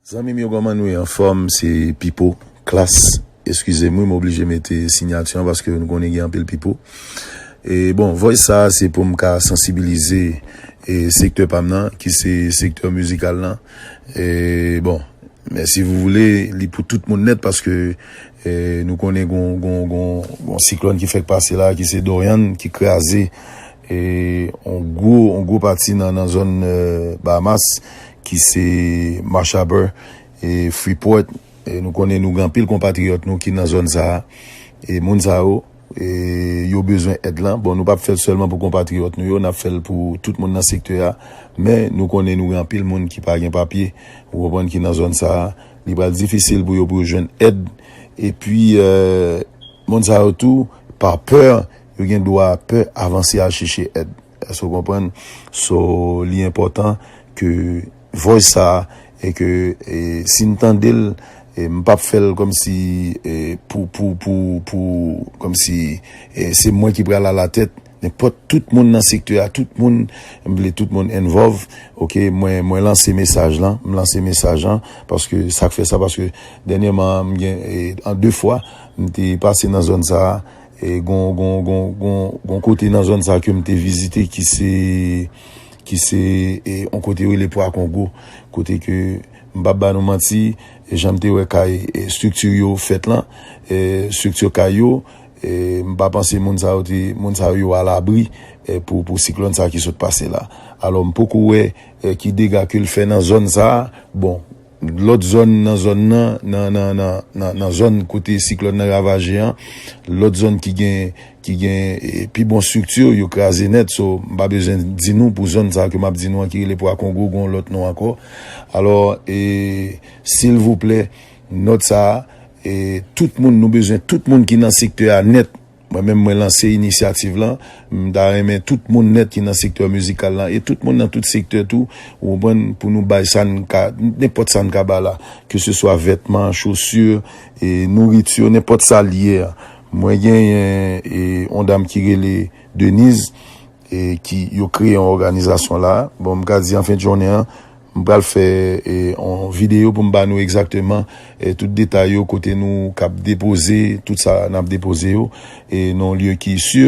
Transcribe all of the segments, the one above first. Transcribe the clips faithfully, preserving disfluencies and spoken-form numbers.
Zanmi m yo, kòman nou ye? Anfòm, se Pipo Klass. Eskize m, wi, m oblije mete siyati an paske nou konnen gen anpil Pipo. E bon, voice sa a se pou m ka sansibilize e sektè pa m nan, ki se sektè mizikal lan. E bon, men si vous voulez, li pou tout moun nèt paske e, nou konnen gon, gon, gon, gon siklòn ki fèk pase la, ki se Dorian, ki kraze e, on gwo, on gwo pati nan, nan zòn e, Bahamas, ki se Marsh Harbor e Freeport. E nou konnen nou gen anpil konpatriyòt nou ki nan zòn sa a. E moun sa yo, e yo bezwen èd lan. Bon, nou p ap fè l sèlman pou konpatriyòt nou yo, n ap fè l pou tout moun nan sektè a. Men nou konnen nou gen anpil moun ki pa gen papye, ou konprann, ki nan zòn sa a. Li pral difisil pou yo, pou yo jwenn èd. Epi, e, moun sa yo tou, pa pè, yo gen dwa pè avanse al chèche èd. Èske w konprann? So, li enpòtan ke voice sa a, e ke, e, si n tande l, e, m p ap fè l kòmsi, e, pou, pou, pou, pou, kòmsi, e, se mwen ki pral alatèt. Nenpòt, tout moun nan sektè a, tout moun, m vle tout moun involve, oke, mwen, mwen lanse mesaj lan, m lanse mesaj lan, paske sa k fè sa, paske dènyèman, m gen, e, an de fwa, m te pase nan zòn sa a, e, gon, gon, gon, gon, gon kote nan zòn sa a ke m te vizite ki se, ki se, e, on kote yo rele Pwa Kongo, kote ke m p ap ba nou manti, e, jan m te wè kay, e, estrikti yo fèt lan, e, estrikti kay yo, e, m pa panse moun sa yo te, moun sa yo alabri, e, pou, pou siklòn sa a ki sot pase la. Alò, m poko wè, e, ki dega ke l fè nan zòn sa a. Bon, lòt zòn nan zòn nan, nan, nan, nan, nan, nan zòn kote siklòn nan ravaje an, lòt zòn ki gen, ki gen, e, pi bon estrikti, yo kraze nèt. So, m pa bezwen di nou pou zòn sa a ke m ap di nou an ki rele Pwa Kongo, gon lòt non ankò. Alò, e, silvouplè, nòt sa a, e, tout moun, nou bezwen tout moun ki nan sektè a nèt. Mwen menm, mwen lanse inisyativ lan. M ta renmen tout moun nèt ki nan sektè mizikal lan e tout moun nan tout sektè tou, ou konprann, pou nou bay sa n ka, nenpòt sa n ka ba la, ke se swa vètman, chosi, e nouriti, nenpòt sa l ye a. Mwen genyen, e, on dam ki rele Denise, e, ki, yo kreye yon òganizasyon la. Bon, m ka di an fen de jounen an, m pral fè, e, yon videyo pou m ba nou egzakteman, e, tout detay yo, kote nou k ap depoze, tout sa n ap depoze yo, e, nan yon lye ki si,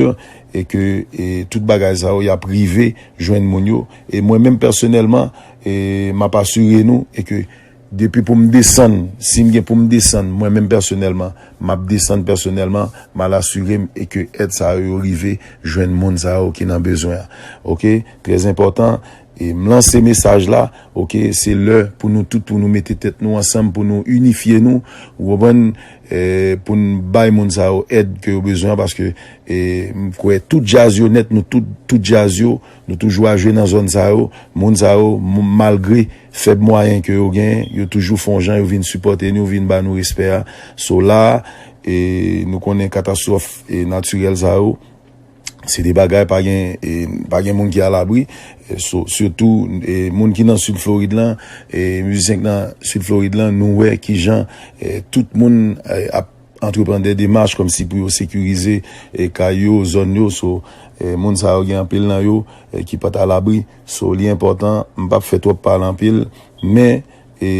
e ke, e, tout bagay sa yo, y ap rive jwenn moun yo. E mwen menm pèsonèlman, e, m ap asire nou, e ke depi pou m desann, si m gen pou m desann, mwen menm pèsonèlman, m ap desann pèsonèlman, m al asire m e ke èd sa yo rive jwenn moun sa yo ki nan bezwen an. Oke? Trè enpòtan, e m lanse mesaj la, oke? Se lè pou nou tout, pou nou mete tèt nou ansanm, pou nou inifye nou, ou konprann, e, pou n bay moun sa yo èd ke yo bezwen an, paske, e, m kwè tout djaz yo nèt, nou tout, tout djaz yo, nou toujou a jwe nan zòn sa yo, moun sa yo, m-, malgre fèb mwayen ke yo genyen, yo toujou fè yon jan, yo vin sipòte nou, vin ba nou respè a. So la, e, nou konnen katastwòf, e, natirèl sa yo, se de bagay pa gen, e, pa gen moun ki alabri. E, so, sitou, e, moun ki nan Sid Florid lan, e, mizisyen ki nan Sid Florid lan, nou wè kijan, e, tout moun, e, ap antreprann de demach kòmsi pou yo sekirize, e, kay yo, zòn yo. So, e, moun sa yo gen anpil nan yo, e, ki pa t alabri. So, li enpòtan, m p ap fè twòp pale anpil, men, e,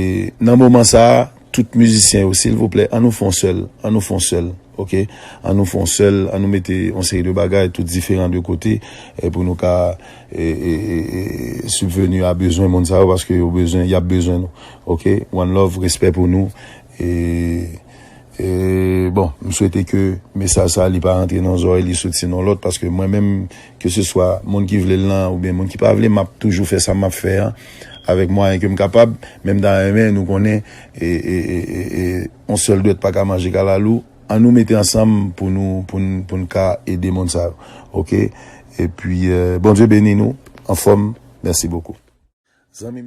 nan moman sa a, tout mizisyen yo, silvouplè, an nou fè yon sèl, an nou fè yon sèl, oke? An nou fè yon sèl, an nou mete yon seri de bagay, tout diferan de kote, e, pou nou ka, e, e, e, e, sibveni a bezwen moun sa yo, paske yo bezwen, y ap bezwen nou, oke? One love, respè pou nou, e, E, bon, m swete ke mesaj sa a, li pa rantre nan zòrèy, li soti nan lòt, paske mwen menm, ke se swa moun ki vle l lan, oubyen moun ki pa vle, m ap toujou fè sa m ap fè an, avèk mwayen ke m kapab, men m ta renmen nou konnen, e, e, e, e, e, on sèl dwèt pa ka manje kalalou, an nou mete ansanm pou nou, pou n, pou n ka ede moun sa yo, oke? Epi, e, Bondye beni nou, anfòm, mèsi bokou. Zanmi m yo,